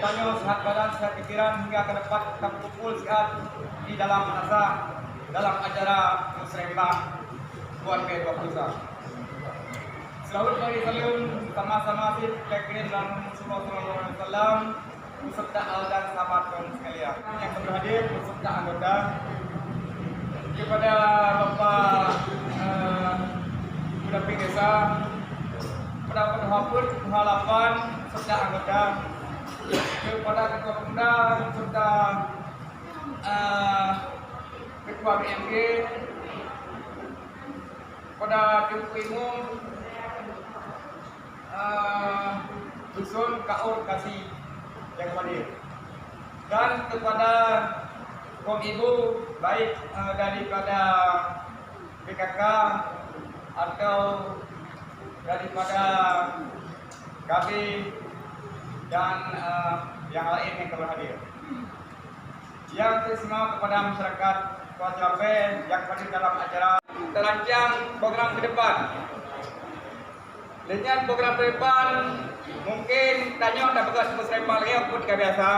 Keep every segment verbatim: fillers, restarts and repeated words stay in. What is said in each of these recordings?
Tanyoe sehat badan, sehat pikiran hingga ke depan tetap kumpul siat di dalam asa dalam acara musrembang dua ribu dua puluh satu. Selamat pagi, salam sama-sama sih, kira dalam Rasulullah sallallahu alaihi wasallam. Beserta al dan sahabat dan sekalian yang sudah hadir, beserta anggota kepada Bapak eh, Pendamping Desa, kepada Pendamping Desa, serta anggota, kepada Ketua Pemuda serta eh, Ketua B M G, kepada Teungku Imum, eh, Dusun Kaur Kasi yang hadir, dan kepada kaum ibu, baik eh, daripada P K K atau daripada K B dan eh, yang lain yang telah hadir. Yang tersima kepada masyarakat Kuala Lapeh yang hadir dalam acara terancang program ke depan. Dengan program ke depan, mungkin tanyoe dah peugah musrembang lagi, aku tiga biasa.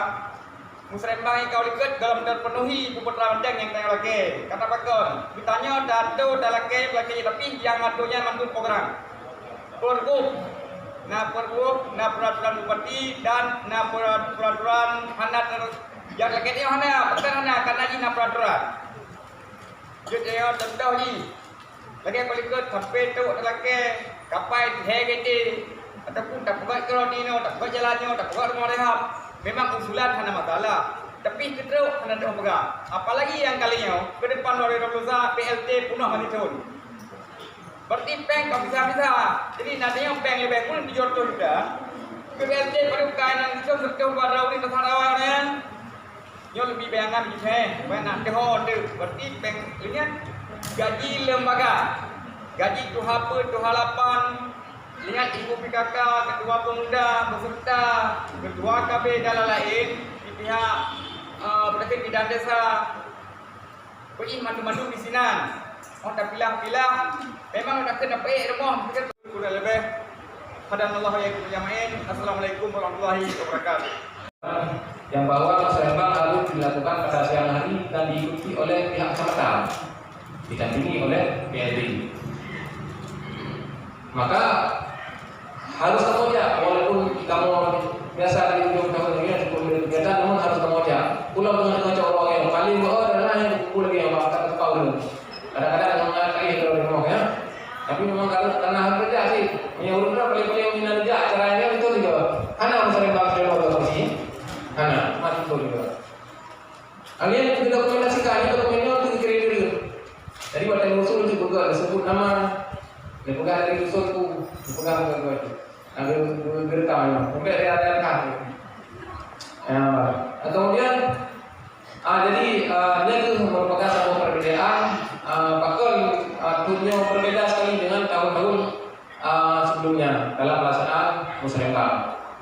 Musrembang yang kau likot dalam terpenuhi puput rancang yang tanyoe lakée. Kata pakon, ditanyoe dah tu dah lakée, lakée, tapi yang aturnya mantul program. Pergub, na pergub, na peraturan bupati dan na peraturan hana ter-, yang lakée nyoe hana, bukan hana, karena jih na peraturan. Jeuet nyoe contoh jih. Lagée peue likot sampai trok lakée kapai he gete ataupun tapeugah keudroe nyoe, tapeugah jalan nyoe, tapeugah rumoh rehab. Memang usulan hana masalah, tapi keutrok hana teupeugah. Apalagi nyang kali nyoe, ke depan dua ribu dua puluh satu, P L T peunoh mantong. Berarti péng ka bisa-bisa. Jadi na nyang péng leubeh kurang tujoh ratus juta. Ke P L T baru kainan itu serta dua ratus orang. Nyoe leubeh bayangan jih, eh, banyak deuh, deuh. Berarti péng ingat gaji lembaga. Gaji tuha peuet, tuha lapan, ingat ibu P K K, ketua pemuda, beserta ketua K B dan lain-lain di pihak eh, penyakit bidan desa. Peuih mandum-mandum di sinan. Oh, tapilah-pilah. Memang dah kena peuih rumoh, kurang lebih. Hadanallahu wa iyyakum ajma'in. Assalamualaikum warahmatullahi wabarakatuh. Yang bahwa musrembang harus dilakukan pada siang hari dan diikuti oleh pihak kecamatan, didampingi oleh P L D. Maka harus kamoe jak, walaupun kamoe biasa di ujong tahun ini cukup biasa, namun harus kamoe jak. Pulang dengan kacau orang yang paling bawah adalah yang kumpul lagi yang makan kepau dulu. Kadang-kadang dengan anak lagi kalau di rumah ya. Tapi memang kalau karena harus kerja sih, punya urut paling-paling minat kerja acara ini itu juga. Karena masa depan sudah mau bersih, karena mati pun juga. Kalian itu dokumentasikan, ini dokumennya untuk kira-kira. Jadi, watée musuh itu peugah, disebut nama, dia peugah dari musuh tu, dia peugah, peugah, peugah. Ada gerekam, sampai dia ada rekam. Ya. Kemudian, ah, jadi, ah, dia tu merupakan satu perbedaan, ah, pakon, ah, tunyo berbeda sekali dengan tahun-tahun ah, sebelumnya dalam pelaksanaan musrembang.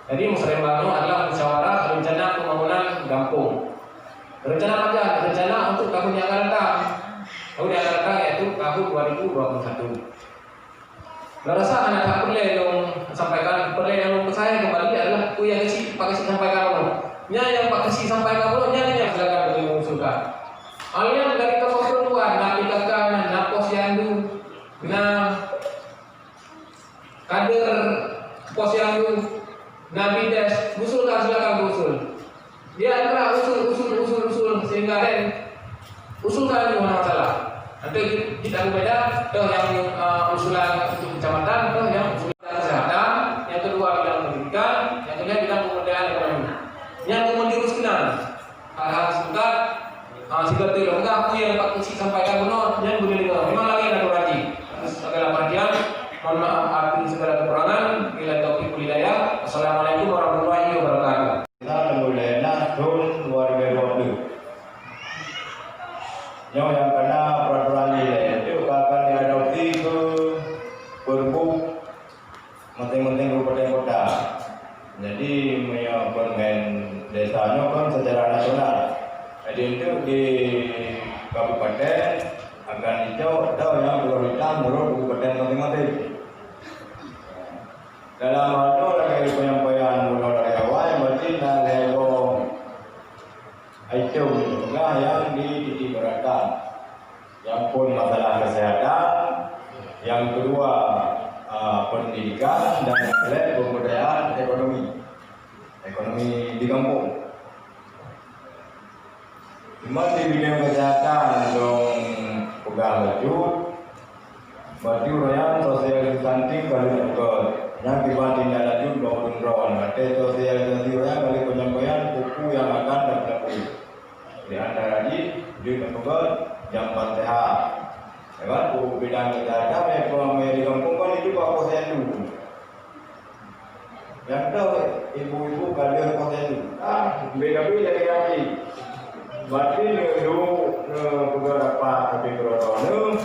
Jadi, musrembang itu adalah musyawarah rencana pembangunan gampong. Rencana apa? Rencana untuk tahun yang akan datang. Tahun yang akan datang yaitu tahun dua ribu dua puluh satu. Nah, rasa anak tak perlu yang sampaikan, perlu yang saya kembali adalah tu yang isi, Pak Kesi sampaikan dulu. Nya yang Pak Kesi sampaikan dulu, nya yang silakan bagi mengusulkan. Alian dari kapal perempuan, nak dikatakan, nak posyandu, nah, kader posyandu, Nabi Des, usulkan, silakan usul. Dia adalah usul, usul, usul, usul, sehingga kan usulkan itu hana masalah. Nanti kita berbeda, toh yang uh, usulan untuk kecamatan, toh yang usulan kesehatan, yang kedua bidang pendidikan, yang ketiga bidang pemberdayaan ekonomi. Yang kemudian usulan hal-hal sebentar, ha, sigoe lôn peugah peue nyang Pak Keuchik sampaikan bunoe nyan beuna deungoe. Memang lagèe na lôn raji. Atas segala perhatian, mohon maaf atas segala kekurangan. Billahi taufiq wal hidayah. Assalamualaikum warahmatullahi wabarakatuh. Alhamdulillah, nah, thôn dua ribu dua puluh. Nyoe nyang kana peraturan ilèe, itu akan diadopsi ke Pergub masing-masing kabupaten kota. Jadi, meunyoe peureulèe desa nyoe kan secara nasional. Jadi, untuk di kabupaten akan dicok atau yang prioritas menurut kabupaten masing-masing. Dalam hal tu, lagèe penyampaian mula dari awal, berarti na lé Itu peugah nyang dititik beratkan. Nyang phôn masalah kesehatan, nyang keudua, ah, pendidikan, dan nyang keulhèe pemberdayaan ekonomi. Ekonomi di gampông. Cuma di bidang kesehatan, lôn peugah bacut, bacut nyan social distancing ka lheueh peugöt. Nyang kiban tindak lanjut bak ulôn droe, watèe social distancing nyan ka lheueh penyampaian peue-peue nyang akan tapeulaku. Di antara jih, jeuet tapeugöt jamban seuhat. Ya kan? Peue bidang kesehatan, nyang di gampông kan itu bak posyandu. Nyang toh ibu-ibu ka lheueh posyandu. Ah, beda-beda lagi. Berarti neu, neu, neu peugah rapat tapi keudroe neu.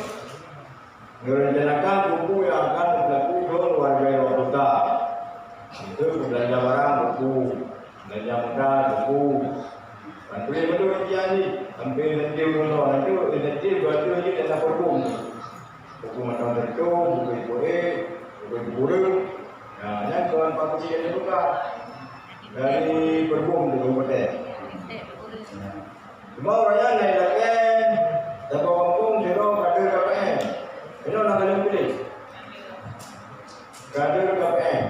Neurencanakan buku nyang akan teupeubuet lom luar biasa kota. Itu beulanja barang buku, beulanja modal buku. Bantu meunurot ujian jih, sampai insentif ulôn droe, itu insentif dua ratus juta dana perhubung. Buku mantong teuntô, buku ipoh ék, buku ibu guru. Nah, nyan kawan Pak Keuchik nyang buka. Dari Peureugueng di Kabupaten. Cuma ureueng nyan laén lakèe, saboh gampông sidroe kader K P M. Inoe na kalian pilih. Kader K P M.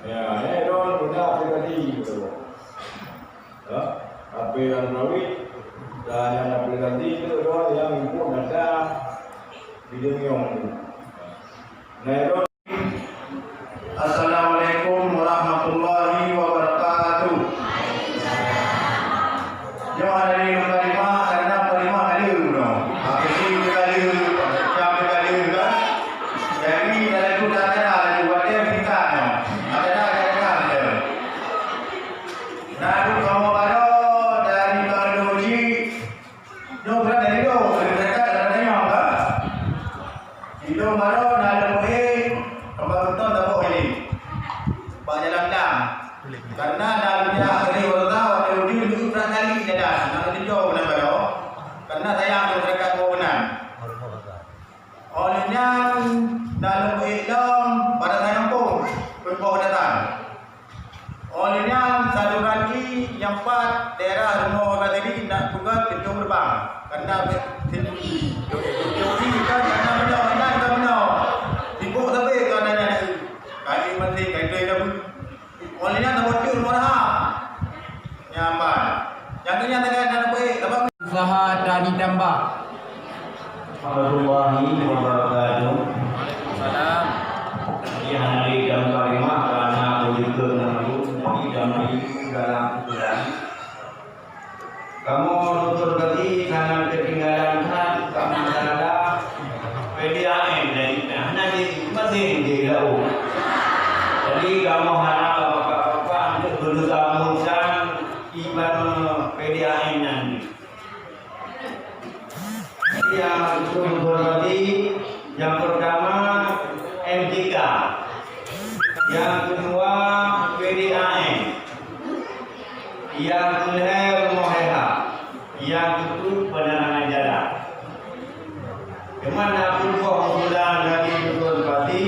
Ya, eh, droen guna aplikasi betul. Ya, H P Android dan yang aplikasi itu droen yang input data video nyong tu. Nah, droen. Assalamualaikum warahmatullahi wabarakatuh. Nyoe hana lé meukalimah, karena meukalimah hana lé unoe. Apa sih meukalimah, macam meukalimah kan? Jadi, dalam tu tak ada lagi, buat dia minta nyoe. Ada dah, ada dah, ada. Nah, tu kamu baru dari Bang Haji. Nyoe brat dari dong, dari dekat, dari tanyong, kan? Di dong baru, na leumoh ék, teumpat beutôi, taboh ini. Bak jalan dang. Karena na leumoh ék, dari warga, watèe ujeuen, deuh brat kali jalan. Na leumoh ék, na baru. Karena sayang, dari dekat, bawa benang. Óh lheueh nyan, na leumoh ék lom, bak dasai gampông, peuet boh datang. Óh lheueh nyan, saluran ie nyang pat daerah rumoh Ramadhani nak peugöt pintoe geureubang. Karena teori, teori kan, karena meunoe, inan kan meunoe. Sibok sabe kan aneuk-aneuk. Kali mantong, kali tu dah. Óh lheueh nyan, na boh cul murah. Nyan ban. Nyang keu nyan tagai na boh ék, sabab usaha tani tambak. Warahmatullahi wabarakatuh. Salam. Yang hari jam kalimah karena bujur nama lu, tapi jam hari dalam ukuran. Kamoe tuntut gaki hana keutinggalan that bak masalah P D A M dan hana di, masih di laôt. Jadi, kamoe harap bapak-bapak untuk berusaha menguruskan ibadah P D A M nyan. Jadi, yang tuntut gaki, yang pertama, M T K. Yang kedua, P D A M. Nyang keu lhèe rumoh rehab, nyang keu peuet penerangan jalan. Teuma na peuet boh usulan dari Ketua Bupati,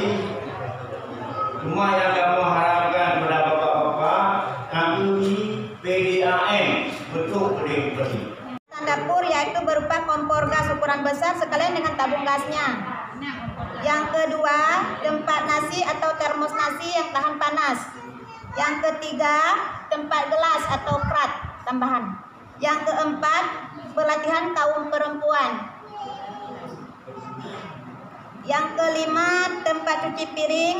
teuma nyang kamoe harapkan kepada bapak-bapak, kami P D A M beutôi peudeh bersih. Dapur, yaitu berupa kompor gas ukuran besar sekalian dengan tabung gasnya. Yang kedua, tempat nasi atau termos nasi yang tahan panas. Yang ketiga, tempat gelas atau plat tambahan. Yang keempat, pelatihan kaum perempuan. Yang kelima, tempat cuci piring.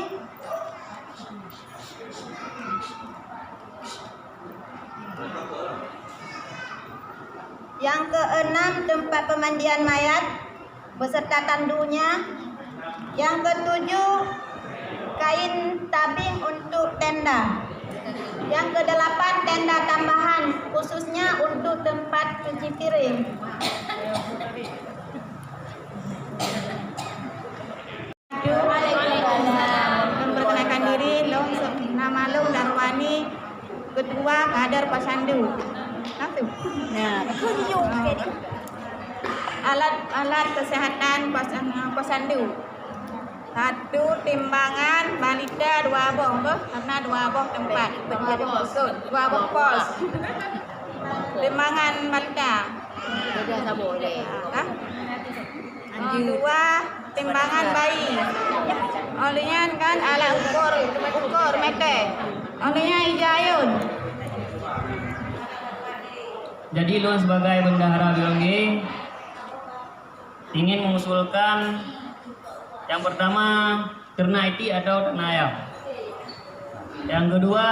Yang keenam, tempat pemandian mayat beserta tandunya. Yang ketujuh, kain tabing untuk tenda. Yang kedelapan, tenda tambahan khususnya untuk tempat cuci piring. Memperkenalkan diri, lôn se-, nama lôn Darwani, ketua kader Posyandu. Nah, tu. Nah. Alat, alat kesehatan pos-, posyandu. Satu, timbangan, balita dua boh, boh, karena dua boh tempat. Dua boh pos. Dua boh pos. Timbangan balita. Beda sama oleh. Hah? Anjing. Dua, timbangan bayi. Oleh nyan kan alat ukur, ukur meter. Oleh nyan ija ayun. Jadi, lôn sebagai bendahara B M G ingin mengusulkan yang pertama, ternak itik atau ternak ayam. Yang kedua,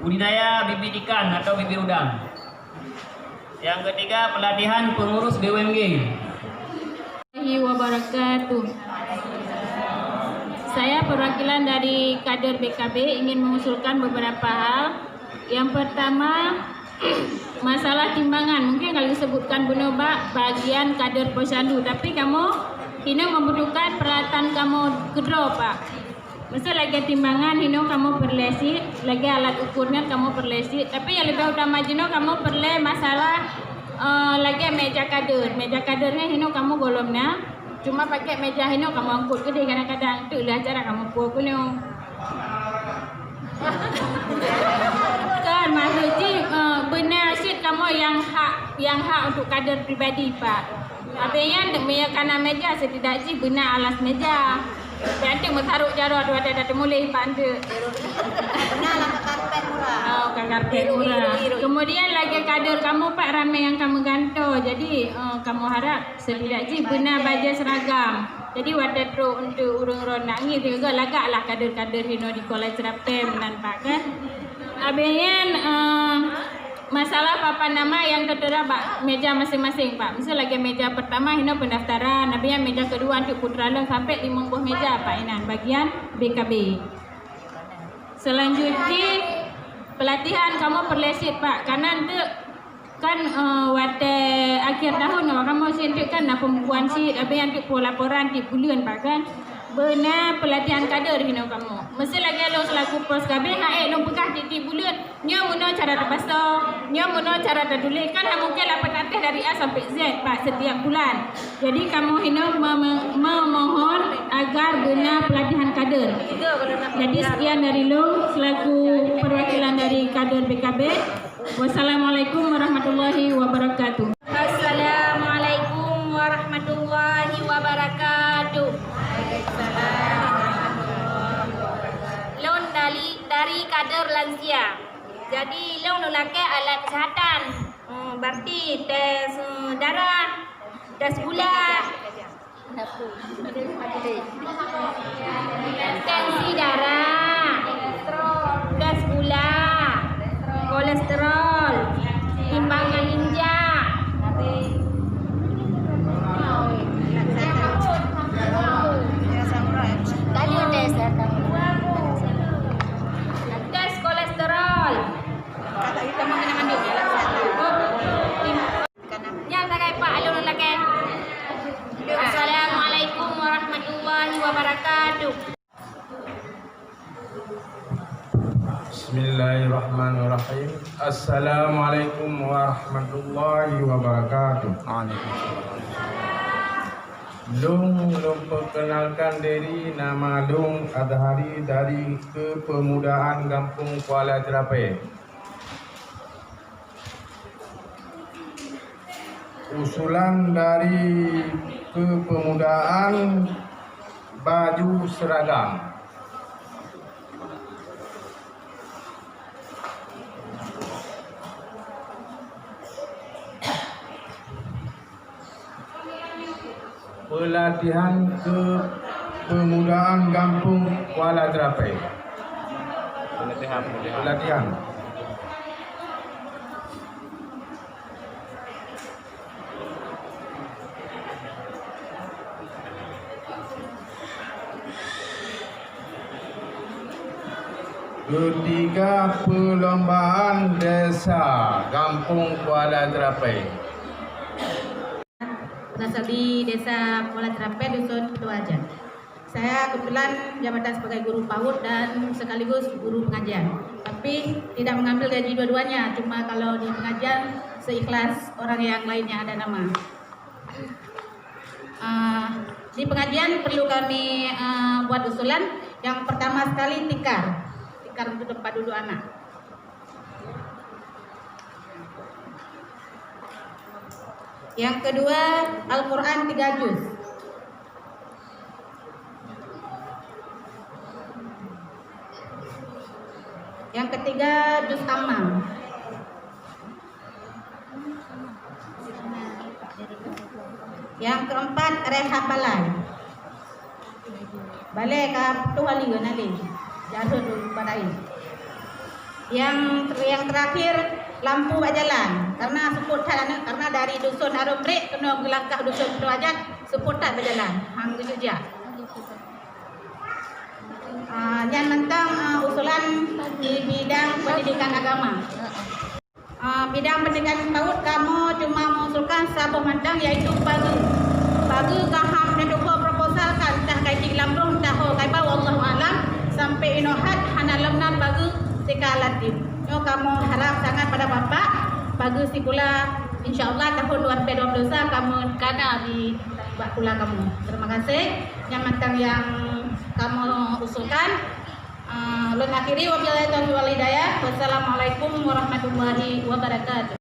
budidaya bibit ikan atau bibit udang. Yang ketiga, pelatihan pengurus B U M G. Warahmatullahi wabarakatuh. Saya perwakilan dari kader B K B ingin mengusulkan beberapa hal. Yang pertama, masalah timbangan. Mungkin kalau disebutkan bunoe bak bagian kader posyandu, tapi kamoe hino membutuhkan peralatan kamoe keudroe, Pak. Miseu lagèe timbangan hino kamoe peureulèe cit, lagèe alat ukur nyan kamoe peureulèe cit, tapi nyang leubeh utama jinoe kamoe peureulèe masalah, eh, lagèe meja kader. Meja kader nyan hino kamoe gohlom na, cuma pakèk meja hino kamoe angkut keudeh kadang-kadang, teuk lheueh acara kamoe puwoe keunoe. Kan, maksud jih, eh, beuna cit kamoe nyang hak, nyang hak untuk kader pribadi, Pak. Abéh nyan, meunyoe kana meja, setidak jih beuna alas meja. Bèk anteuk meutarok jaroe watèe tateumuléh, Pak, anteuk. Beuna lah ka karpet murah. Oh, ka karpet murah. Kemudian lagèe kader kamoe, Pak, ramè nyang ka meugantoe. Jadi, eh, kamoe harap setidak jih beuna bajèe seragam. Jadi, watèe trok untuk ureueng ron nangis, juga lagak lah kader-kader hino di Kuala Cerapem nan, Pak, kan? Abéh nyan, eh, masalah papan nama nyang teutera bak meja maséng-maséng, Pak. Miseu lagèe meja pertama hino pendaftaran, abéh nyan meja kedua untuk putra lôn sampai limong boh meja, Pak, inan bagian B K B. Selanjut jih, pelatihan kamoe peureulèe cit, Pak. Kana anteuk Kan, eh, watèe akhir tahun nyoe kamoe sien teuk kan na pembukuan cit, abéh nyan teuk po laporan tiep buleuen, Pak, kan. Beuna pelatihan kader hino kamoe. Miseu lagèe lôn selaku pos ka abéh, han ék lôn peugah tiep-tiep buleuen, nyoe meunoe cara tabasoe, nyoe meunoe cara tatuléh, kan han mungken lah peutatuléh dari A sampai Z, Pak, setiap bulan. Jadi kamoe hino me-, me-, memohon agar beuna pelatihan kader. Jadi sekian dari lôn selaku perwakilan dari kader B K B. Wassalamualaikum warahmatullahi wabarakatuh. Assalamualaikum warahmatullahi wabarakatuh. Lôn dari, dari kader lansia. Jadi, lôn neulakèe alat kesehatan. Hmm, berarti tes, hmm, darah, tes gula. Tensi darah, tes gula, kolesterol, timbangan injak. Tadi udah saya tahu. Tes kolesterol. Nyan sagai Pak, alun lakèe. Assalamualaikum warahmatullahi wabarakatuh. Bismillahirrahmanirrahim. Assalamualaikum warahmatullahi wabarakatuh. Waalaikumsalam. Lôn, lôn perkenalkan diri, nama lôn Azhari dari Kepemudaan Gampông Kuala Jerapè. Usulan dari kepemudaan baju seragam. Pelatihan Kepemudaan Gampông Kuala Jerapè. Pelatihan, pelatihan. Pelatihan. Ketiga, perlombaan desa Gampông Kuala Jerapè. Berasal di Desa Kuala Jerapè, Dusun Ketua Aja. Saya kebetulan jabatan sebagai guru PAUD dan sekaligus guru pengajian. Tapi tidak mengambil gaji dua-duanya, cuma kalau di pengajian seikhlas orang yang lain yang ada nama. Ah, di pengajian perlu kami, ah, buat usulan. Yang pertama sekali tikar. Tikar untuk tempat duduk anak. Yang kedua, Al-Quran tiga juz. Yang ketiga, juz amma. Yang keempat, rehab balai. Balai ka tuh wali na lé. Jarhut padai. Yang yang terakhir, lampu bak jalan. Karena seupôt that aneuk, karena dari dusun Arombrek keunoe geulangkah dusun Peutuajat, seupôt that bak jalan. Hang geujak. Ah, nyan mantong, ah, usulan di bidang pendidikan agama. Ah, bidang pendidikan PAUD kamoe cuma mengusulkan saboh mantong, yaitu pageue. Pageue ka ham neutuho proposal ka, entah ka cit lam roh, entah ho ka iba, wallahu alam, sampai inoe hat hana lom na pageue tika lam tim. Nyoe kamoe harap sangat pada Bapak, pageue sikula, insya Allah tahun dua ribu dua puluh satu kamoe kana di bak kula kamoe. Terima kasih. Nyan mantong nyang kamoe usulkan. Ah, lôn akhiri, wabillahi taufiq wal hidayah. Wassalamualaikum warahmatullahi wabarakatuh.